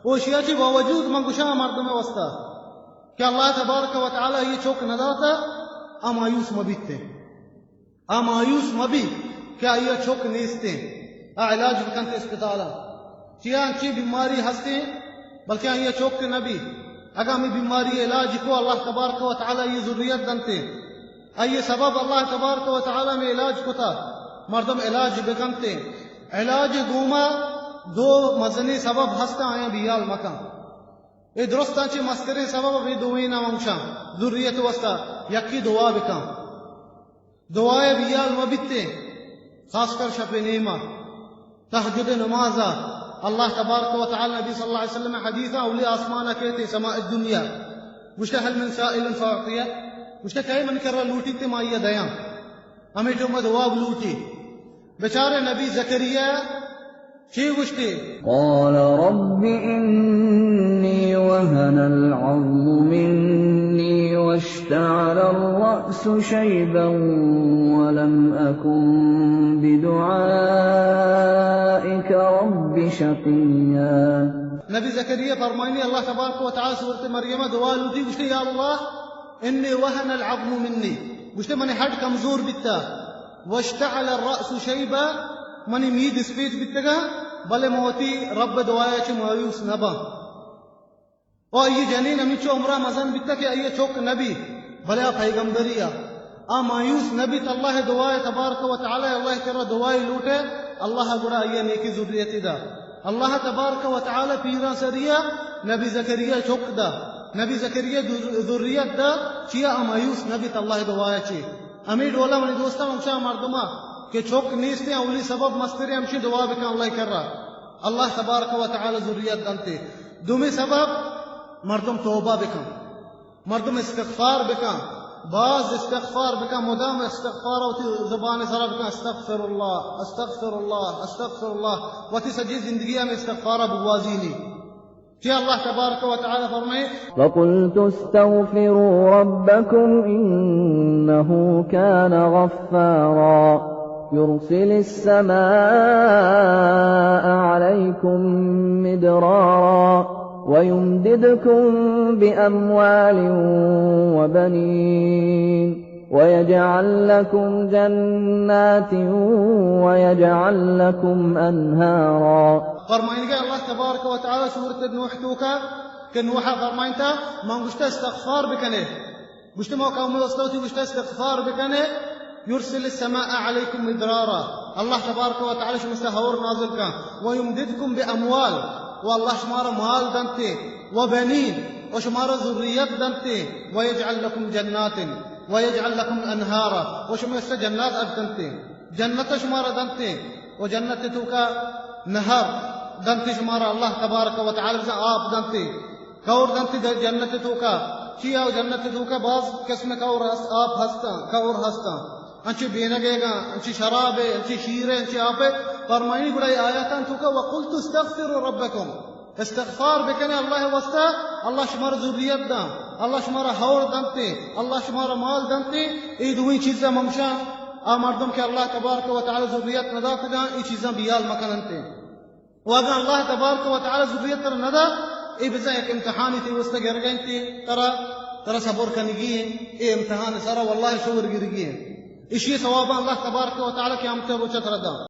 اوشیا چی باوجود من گوشاں مردم واسطہ کہ اللہ تبارک و تعالی یہ چوک نہ داتا، آ مایوس مبیتے۔ آ مایوس مبی کہ آئی چوک نیستیں، آ علاج بکنت اسپتالا۔ چیا انچی بیماری ہستیں، بلکہ آئی چوک نبی۔ اگاں ہمیں بیماری علاج کو، اللہ تبارک و تعالی یہ ذریت دنتے۔ آئی سبب اللہ تبارک و تعالی میں علاج کتا، مردم علاج بکنتے۔ علاج گوما دو مزنی سبب ہستا، آیا بیال مکن۔ اے درستاں چی مستریں سبب ہمیں دوئیں ناموشاں ذریت واسطہ یکی دعا بکن۔ دعائے بیال مبیتے، خاص کر شپ نیما، تہجد نمازا۔ اللہ تبارک و تعالی نبی صلی اللہ علیہ وسلم حدیثا اولی آسمانا کہتے سماء الدنیا، گوشتے، هل من سائل فاعطیه، گوشتے، کئے من کرا لوٹیتے ما آئیا دیاں۔ ہمیں جو میں دعا لوٹی۔ بیچارے نبی زکریا چی گوشتے؟ قال رب إني وهن العظم مني واشتعل الرأس شيبا ولم أكن بدعائك رب شقيا۔ نبی زکریا فرمائنی، اللہ تبارک و تعالی سورت مریم دعا لوٹی، گوشتے، یا اللہ، إني وهن العظم مني، گوشتے، منی ہڈ کمزور بیتا، واشتعل الرأس شيبا، منی مید اسپیت بیتگا، بلے من وتی رب دعایا چہ مایوس نباں۔ و آئی جنین ہمینچو عمرہ مزن بیتا کہ آئی چوک نبی، بلے آ پیغمبری آ، آ مایوس نبیت۔ اللہ دعائے تبارک و تعالی، اللہ کرا دعائے لوٹے، اللہ گڑا آئی نیکی ذریتی دا۔ اللہ تبارک و تعالی پیران سریا نبی زکریا چوک دا، نبی زکریا ذر-، ذریت دا، چیا آ مایوس نبیت اللہ دعائے چی۔ ہمیں ڈولا منی دوستاں، ہمشا مردماں کہ چوک نیستیں، اولی سبب مستریں ہمشی دعا بکن اللہ کرا، اللہ تبارک و تعالی ذریت دنتے۔ دومی سبب، مردم توبہ بکن، مردم استغفار بکن، باز استغفار بکن، مدام استغفار وتی زبان سرا بکن، استغفر اللہ، استغفر اللہ، استغفر اللہ، وتی سجی زندگی ہم استغفارا بگوازینی۔ کہ اللہ تبارک و تعالی فرمائے، وقلت استغفروا ربكم إنه كان غفارا يرسل السماء عليكم مدرارا ويمددكم بأموال وبنين ويجعل لكم جنات ويجعل لكم أنهارا۔ فرمائنگا اللہ تبارک و تعالی سورت نوح توکا کہ نوحا فرمائنتا، من گوشتا استغفار بکنے۔ گوشتے، ما قوم واسطہ وتی گوشتا استغفار بکنے، يرسل السماء عليكم مدرارا، اللہ تبارک و تعالی شما واسطہ ہور نازل کن، ويمددكم بأموال، و اللہ شمارا مال دنتے، وبنين، و شمارا ذریت دنتے، ويجعل لكم جنات، ويجعل لكم أنهارا، و شما واسطہ جنات اڈ دنتے، جنت شمارا دنتے، و جنت توکا نہر دنتے شمارا اللہ تبارک و تعالی، بزاں آپ دنتے۔ کور دنت در جنت توکا۔ چیا؟ جنت توکا باز قسم کور ہست، آپ ہستاں، کور ہستاں۔ انچو بینگیگاں، انچو شرابے، انچو شیرے، انچو آپے۔ فرمائنی گڑا اے آیاتاں توکا، وقلت استغفروا ربکم۔ استغفار بکنے اللہ واسطہ، اللہ شمارا ذریت داں، اللہ شمارا ہور دنتے، اللہ شمارا مال دنتے۔ اے دوئیں چیزاں ممشاں، آ مردم کہ اللہ تبارک و تعالی ذریت نداتگاں، اے چیزاں بیال مکننتے۔ و اگاں اللہ تبارک و تعالی ذریت ترا ندا، اے بزاں یک امتحانی تئی واسطہ گرگ انت، ترا، ترا صبر کنگی انت، اے امتحان سرا واللہ شکر گرگی انت۔ اشی ثواباں اللہ تبارک و تعالی قیامت روچا ترا دا۔